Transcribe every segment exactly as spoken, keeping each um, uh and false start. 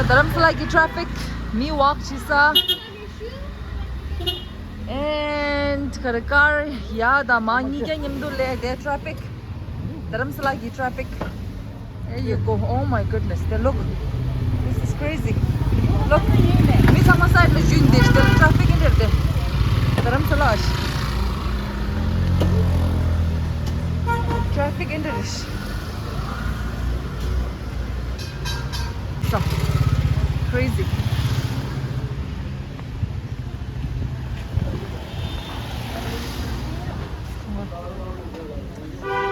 རྡ་རམ་ས་ལ་གི་ཊེ་ཕིག་མི་ཝོག་བྱེད་ས། And ཁ་ར་ཀར་ཡ་ད་མ་གཉིས་ཀ་མཉམ་དུ་ལས་དེ་ཊེ་ཕིག་རྡ་རམ་ས་ལ་གི་ཊེ་ཕིག There you go. Oh my goodness. They look. This is crazy. Look. མི་ཚང་མ་སའིཌ་ལ་བཞུགས་འདིར་དེ་ཊེ་ཕིག་ཨིན་དེར་དེ། རྡ་རམ་ས་ལ་ཨ་ཤི། ཊེ་ཕིག་ཨིན་དེར་ཤི། So crazy.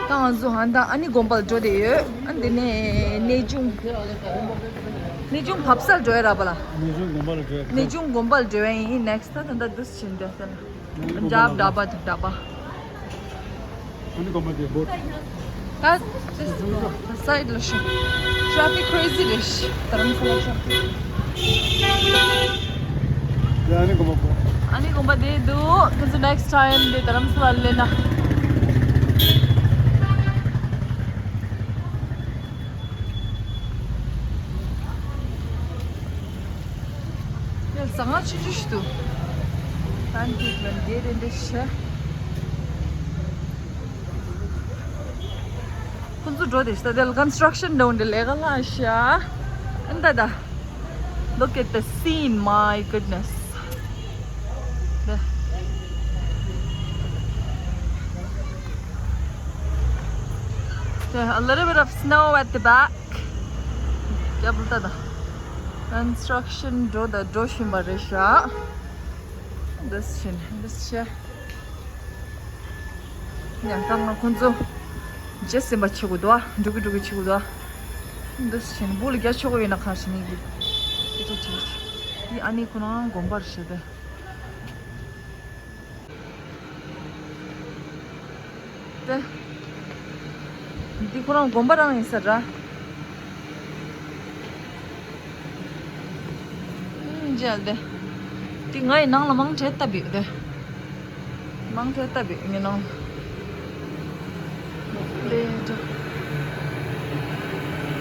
ད་ང་ཚོ་ཧན་ད་ཨ་ནི་དགོན་པར་འགྲོ་བསྡད་ཡོད། ཨ་འདི་ནས་གནས་ཆུང་། གནས་ཆུང་བབས་སར་འགྲོ་ཡ་ར་བ་ལ། གནས་ཆུང་དགོན་པར་འགྲོ་ཡ། གནས་ཆུང་དགོན་པར་འགྲོ་ཡ་ཡིན། ནེག་སི་ད་ད་ལྟ་འདུས་ཕྱིན་འདི་ལྟ་ན། འཇབ་ཌ་བ་དུ་ཌ་བ། ཨ་ནི་དགོན་པ་དེ་བོད། ད་སའིཌ་ལ་ཤི། ཊེ་ཕིག་ཀེ་རེ་ཛི་རེད་ཤི། རྡ་རམ་ས་ལ་ཊེ་ཕིག་ཡ་ཨ་ནི་དགོན་པ་བོད། ཨ་ནི་དགོན་པ་དེ་འདུག་ཁྱོད་ཚོ་ནེག་སི་ཊེམ་དེ་རྡ་རམ་ས་ལ་སླེབས་ན། ཡ་ཟ་ང་ཆུ་ཆུ་ཞིག་འདུག་ད་འདི་ལ་འདི་རེད་འདི་ཤ། ཁོང་ཚོ་འགྲོ་དེ་ཤ་དེ་ལ་ཀོན་སི་ཊྲག་ཤན་འགྲོ་འདི་ལས་ཀ་ལ་ཤ། ཨན་ད་ད། Look at the scene, my goodness. The, the, a little bit of snow at the back. ཀོན་སི་ཊྲག་ཤན་འགྲོ་ད་འགྲོ་བཞིན་པ་རེད་ཤག་འདི་བཞིན་འདི་བྱས། ཡང་ད་ང་ཁོང་ཚོ་རྗེས་ཟིན་པ་བྱེད་དགོས་འདུག་ཨ། འགྲོ་གི་འགྲོ་གི་བྱེད་དགོས་འདུག་ཨ། འདི་བཞིན་སྦུག་ལ་རྒྱ་ཆོག་གི་ཡོད་ན་གང་ཞིག་ནི་གི་དེ་ཚོ་བྱེད་ཀྱི། འདི་ཨ་ནི་ཁོ་རང་དགོན་པར་བྱེད་དེ། དེ། འདི་ཁོ་རང་དགོན་པ་རང་ཡིན་ས་ར། ཨུམ་མཇལ་དེ། འདི་ང་ཡི་ནང་ལ་མང་ཆེ་བཏབ་ཡོད་དེ། མང་ཆེ་བཏབ་ཡོད་ངའི་ནང་། དེ་འདྲ།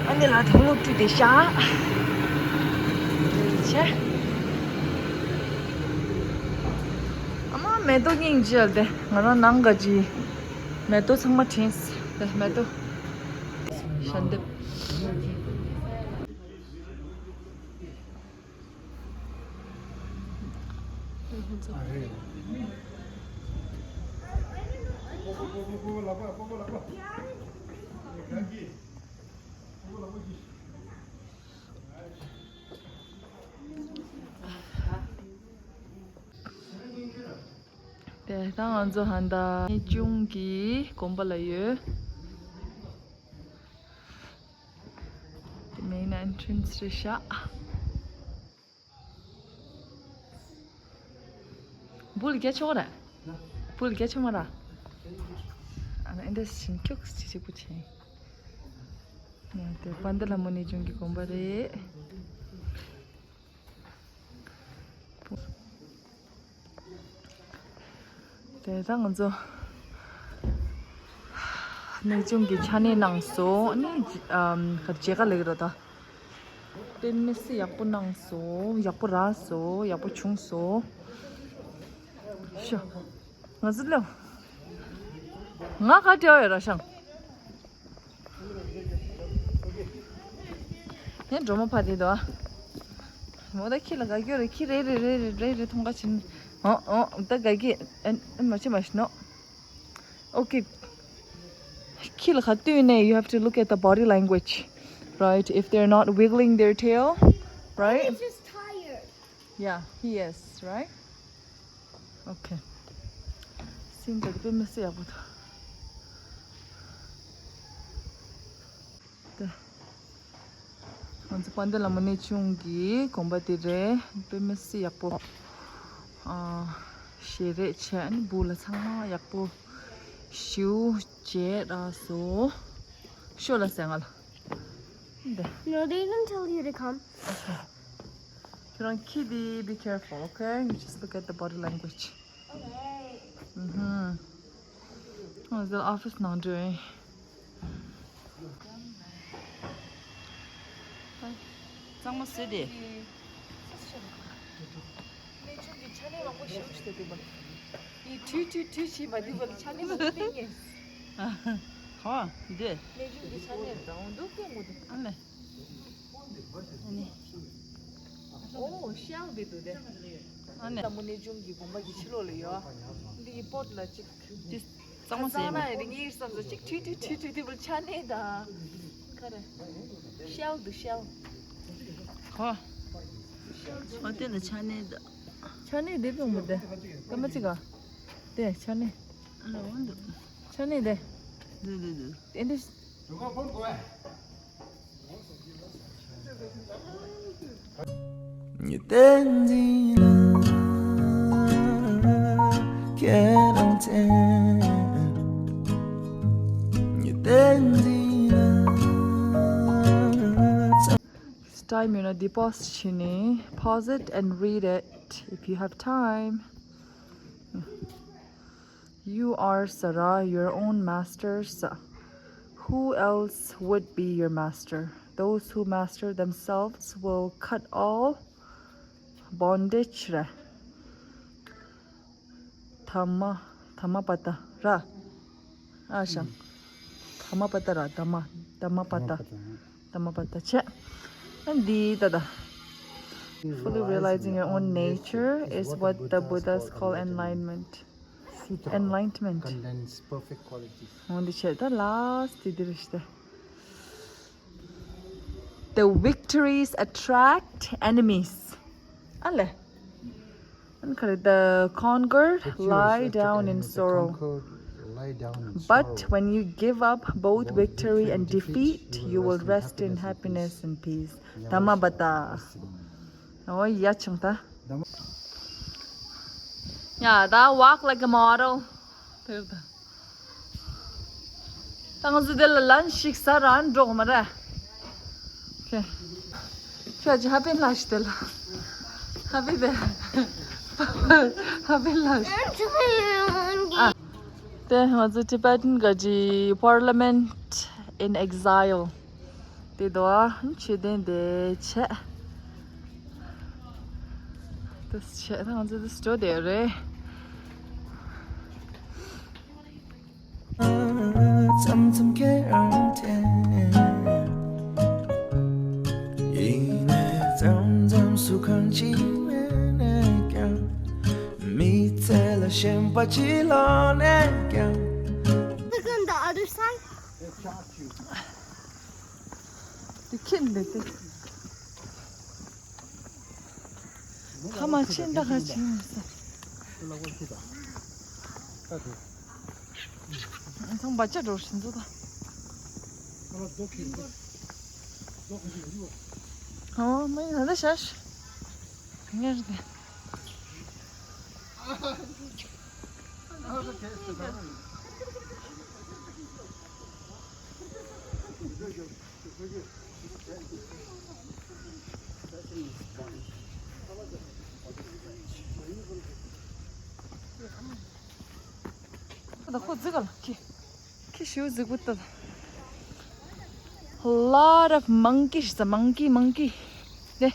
ཨ་ནི་ལ་དོ་ལོ་བཀྲུས་ཏེ་ཤ། དེ་བྱས། ཨ་མ་མེ་ཏོག་སྙིང་རྗེ་དེ་ང་རང་ནང་ག་ཅི། མེ་ཏོག་ཚང་མ་དྲན་སོང་དེ་མེ་ཏོག་ཞལ་འདེབས། དེ་ད་ང་ཚོ་ཧན་ད་གནས་ཆུང་གི་དགོན་པ་ལ་ཡོད། དེ་མེན་ཨེན་ཊྲན་སི་རེད་ཤག་སྦུག་ལ་རྒྱ་ཆོག་ར། སྦུག་ལ་རྒྱ་ཆོག་མ་ར། ཨ་ན་ཨེ་འདྲ་ཞིག་ཁྱུག་ཅིག་ཅིག་པོ་བྱས། ཡ་དེ་པཎྜི་ཏ་ལྷ་མོ་གནས་ཆུང་གི་དགོན་པ་རེད། དེ་ད་ང་ཚོ་གནས་ཆུང་གི་ཕྱག་ལས་གནང་སོང་། ཨ་ནི་ཨམ་ག་རེ་མཇལ་ཁ་ལེགས་རེད་ད། དཔེ་མི་སྲིད་ཡག་པོ་གནང་སོང་། ཡག་པོ་རག་སོང་། ཡག་པོ་བྱུང་སོང་། ཤོ། ང་ཚོ་ལོ། ང་ག་བྲེལ་བ་ཡོད་ར་ཤང་། ཧེ་སྒྲོལ་མ་ཕ་དེ་དོ། མོ་ད་ཁྱི་ལ་ག་རྒྱུ་རེད། ཁྱི་རེ་རེ་རེ་རེ་རེ་རེ་མཐོང་ག་ཕྱིན། ཨོ་ཨོ་ད་ག་གི་ཨ་ཨ་མ་ཆེ་མ་ཤི་ནོ། Okay. ཁྱི་ལ་ག་དུས་ནས་you have to look at the body language, right? If they're not wiggling their tail, right? He's just tired. Yeah, he is, right? Okay. སེམས་ད་དཔེ་མི་སྲིད་ཡག་པོ་འདུག་དེ། ང་ཚོ་དཔལ་ལྡན་ལྷ་མོ་གནས་ཆུང་གི་དགོན་པ་དེ་རེད། དཔེ་མི་སྲིད་ཡག་པོ། ཨ། ཞལ་རས་བྱས་ནས་སྦུག་ལ་ཚང་མ་ཡག་པོ་ཞིའུ་བྱས་རག་སོང་། ཤོ་ལ་ཟེར་ང་ལ། འདི། No, they didn't tell you to come. ཁྱོད་རང་ཁྱི་དེ་be careful, okay? You just look at the body language. Okay. Mm-hmm. Oh, the office now doing. གཙང་མ་བཟོས་ཏེ། གནས་ཆུང་གི་ཕྱག་ལས་མང་པོ་ཞེ་པོ་ཞིག་བསྡད་འདུག་པ། ཡི་ཁྲུས་ཁྲུས་ཁྲུས་བྱེད་པ་འདི་བ་གི་ཕྱག་ལས་མང་པོ་སྤེལ་ངེས། ཧོ། འདི། གནས་ཆུང་གི་ཕྱག་ལས་རང་འདུག་སྐད་ངོ་འདུག་ཨ་མེ། ཨ་ནི། ཨོ་ཤེལ་འདི་འདུག་སྟེ། ཨ་ནི། ལྷ་མོ་གནས་ཆུང་གི་དགོན་པ་གི་ཕྱི་ལོགས་ལ་ཡོད། འདི་གི་པོཊ་ལ་ཅིག་འདི་གཙང་མ་ཟེར་ན་ཡིན་ངེས་བསམ་སོང་། ཅིག་ཁྲུས་ཁྲུས་ཁྲུས་ཁྲུས་དེ་བུ་ཕྱག་ལས་དང་། ག་རེ། ཤེལ་འདུག་ཤེལ། ཧོ། ཨ་དེ་ལ་ཕྱག་ལས་དང་། ཕྱག་ལས་དེ་བུ་མོ་དེ། ཀ་མ་ཅིག་ག་དེ་ཕྱག་ལས། ཨ་ལ་འོ་འདུག་ཕྱག་ལས་དེ། འདུག་འདུག་འདུག་དེ་འདི། This time, you know, the pause chini. Pause it and read it if you have time. You are Sara, your own master. Sa. Who else would be your master? Those who master themselves will cut all bondage. Ra. Dhamma, Dhammapata. Ra. Asha. Dhammapata ra. Dhamma, Dhammapata. Dhammapata. Che. And the, da, da. Fully realizing your own nature is what the Buddhas call enlightenment. Enlightenment. Contains perfect qualities. འོན་ཏེ་བྱས་ད་last དེ་འདི་རེད་ཤག The victories attract enemies. ཨ་ལེ། ཨ་ནི་ག་རེ། The conquered lie down in sorrow. But when you give up both victory and defeat, you will rest in happiness and peace. Dhammapata. ཨོ་ཡ་ཆུང་ད། ཡ་ད་walk like a model. དེར་ད། ད་ང་ཚོ་དེ་ལ་lunch ཞིག་ཟ་ར་འགྲོ་གི་མ་རེད། ཁྱོད་ཀྱི་ཧ་པན་ལ་ཞིག་དེ་ལ། ཧ་པན་དེ། ཧ་པན་ལ་ཞིག་ཨ། དེ་ང་ཚོ་Tibetan ག་ཅི་Parliament in Exile དེ་དོ་ཨ་མཆོད་རྟེན་དེ་བྱས། དེ་བྱས་ད་ང་ཚོ་དེ་སྤྲོ་དེ་རེད། མཚམས་མཚམས་ཁྱེད་རང་དེ། ཡིན་ནས་མཚམས་མཚམས་སུ་གང་ཅི་མེད་ནས་ཀྱང་། མི་ཚེ་ལ་ཞེན་པ་ཅི་ལོག་ནས་ཀྱང་། Look on the other side. དེ་ཁྱེད་འདི་དེ། ཁ་མ་ཕྱིན་ད་ཁ་ཕྱིན་མི་ས། ཚང་བ་ཅག་འགྲོ་བཞིན་འདུག་ད། ཨོ་མ་ཡིན་ད་ད་ཤ་ཤ། ངེར་དེ། ད་ཁོ་ཟིག་ག་ལ་ཁྱི། ཁྱི་ཞིའུ་ཟིག་པོ་ཏོ། Lot of monkey. It's a monkey, monkey. ནེ།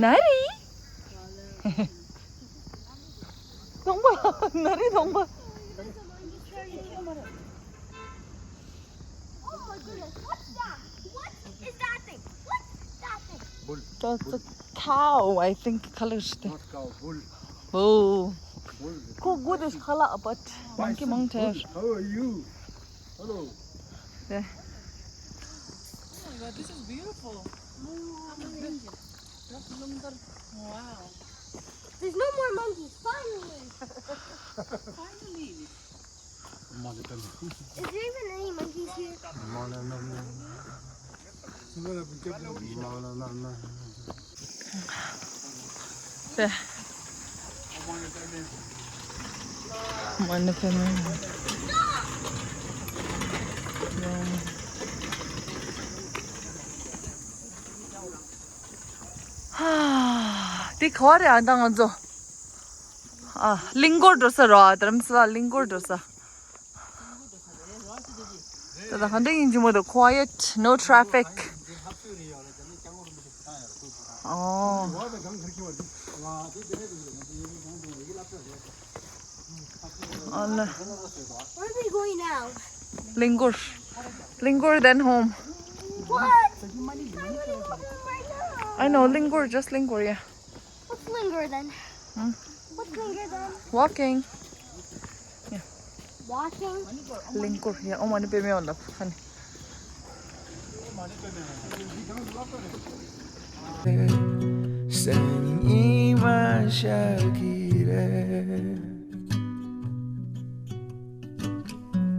ནེ་རི། སྡོང་པོ། ནེ་རི་སྡོང་པོ། Oh my goodness, what's that? What is that thing? What's that thing? Bull. That's a cow, I think, color. Not cow, bull. Oh. Bull. Cool, good is color, but monkey, monkey. How are you? Hello. Yeah. Oh my God, this is beautiful. Wow. There's no more monkeys, finally. Finally. Is there even any monkeys here? དེ་ག་བ་རེད་ཨ། ད་ང་ཚོ་ཨ་གླིང་སྐོར་འགྲོ་ས་རེད། རྡ་རམ་ས་ལ་གླིང་སྐོར་འགྲོ་ས། ད་ད་ག་འདྲ་ཡིན་གྱི་མོ། The quiet, no traffic. Oh. Where are we going now? Lingur. Lingur, then home. What? I'm gonna go home right now. I know, Lingur, just Lingur, yeah. What's Lingur then? Hmm? What's Lingur then? Walking. Yeah. Walking? Lingur, yeah. Oh, mani pe me wala, honey. སང་ཉིན་ཉི་མ་ཤར་གི་རེད།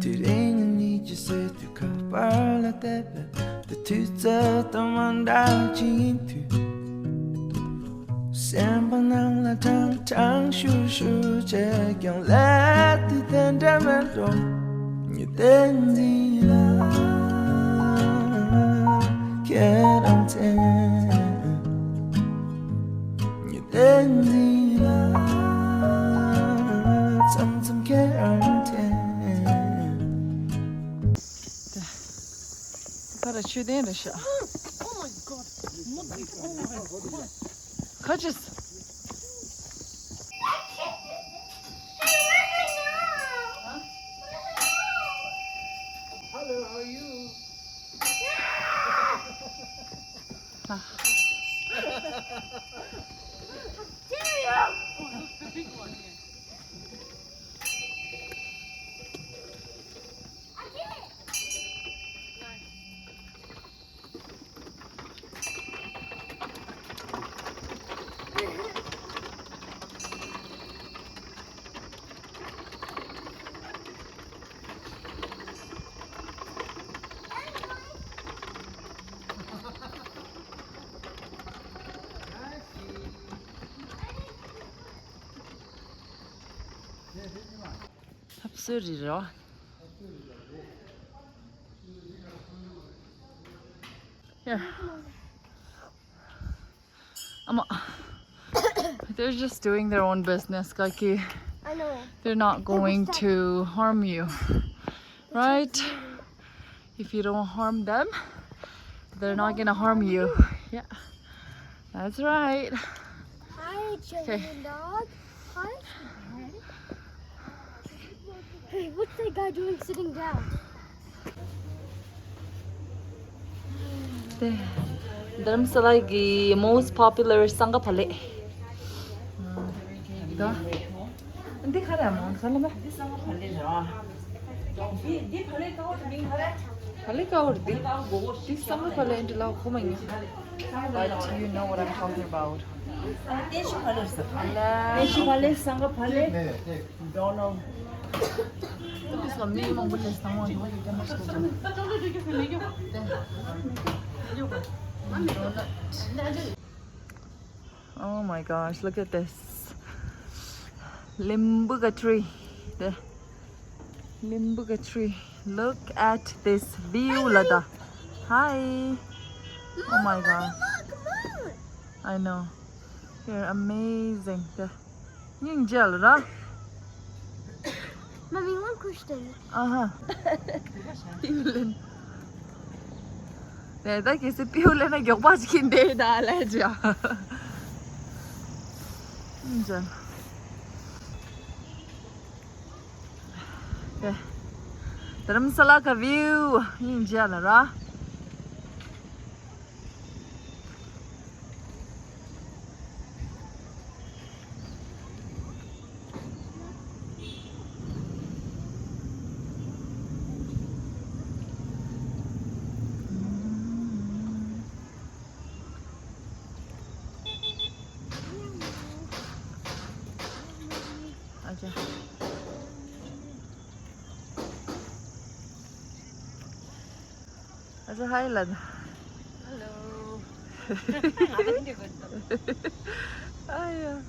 དེ་རིང་ངས་ཉི་ཤུ་ཟེར་དུས་ཁ་པར་ལ་བལྟས་པས། དེ་དུས་ཚོད་དང་མ་འདྲ་ཅིག་ཡིན་དུས། སེམས་པ་ནང་ལ་ཀྲང་ཀྲང་ཤུར་ཤུར་བྱས་ཀྱང་། སླེབས་དུས་དེ་འདྲ་མེད་འགྲོ། ཉི་ཟླའི་འཛིན་ལ་ཁྱེད་རང་མཚན། ཉི་ཟླའི་འཛིན་ལ་མཚམས་མཚམས་ཁྱེད་རང་མཚན། ད་ར་ཆོས་ལྡན་རེད་ཤག Oh my God. What the- oh my God. ཁ་ཅིག Hello, how are you? Oh, look, the big one here. ལྷ་གསོལ་རེད་རོ། Yeah. Ama. They're just doing their own business, Kaki. I know. They're not going to harm you. Right? If you don't harm them, they're not gonna harm you. Yeah. That's right. Hi, children dog. Hi. Hey, what's that guy doing sitting down? དེ་དྷ་རམ་ས་ལ་གི་most popular སང་ག་བ་ལེ། ད་འདི་ག་རེ་མོ་ག་ལ་མ། འདི་སང་ག་བ་ལེ་ར། འདི་འདི་བ་ལེ་ཀ་བོར་མིང་ག་རེ། བ་ལེ་ཀ་བོར་འདི། འདི་སང་ག་བ་ལེ་འདི་ལ་ཁོ་མ་ཡིན། But you know what I'm talking about. ཏེ་ཤི་བ་ལེ་ས། ཏེ་ཤི་བ་ལེ་སང་ག་བ་ལེ། Don't know. This is a minimum with this. Oh my gosh, look at this. Limbuga tree. The Limbuga tree. Look at this view, Lada. Hi. Oh my God. I know. You're amazing. The སྙིང་རྗེ་ལ་ར། Mommy, one question. ཨ་ཧ། པིའུ་ལེན། ནས་ད་གལ་སྲིད་པིའུ་ལེན་ན་མགྱོགས་པ་ཅིག་གིན་དེ་ད་ལས་ཅི་ཨ། སྙིང་རྗེ། དེ། དྷ་རམ་ས་ལ་ག་བིའུ་སྙིང་རྗེ་ལ་ར། ཨ་ཅག་ཨ་ཅག་ཧའི་ལབ་ན། Hello. ཨ་ཡ།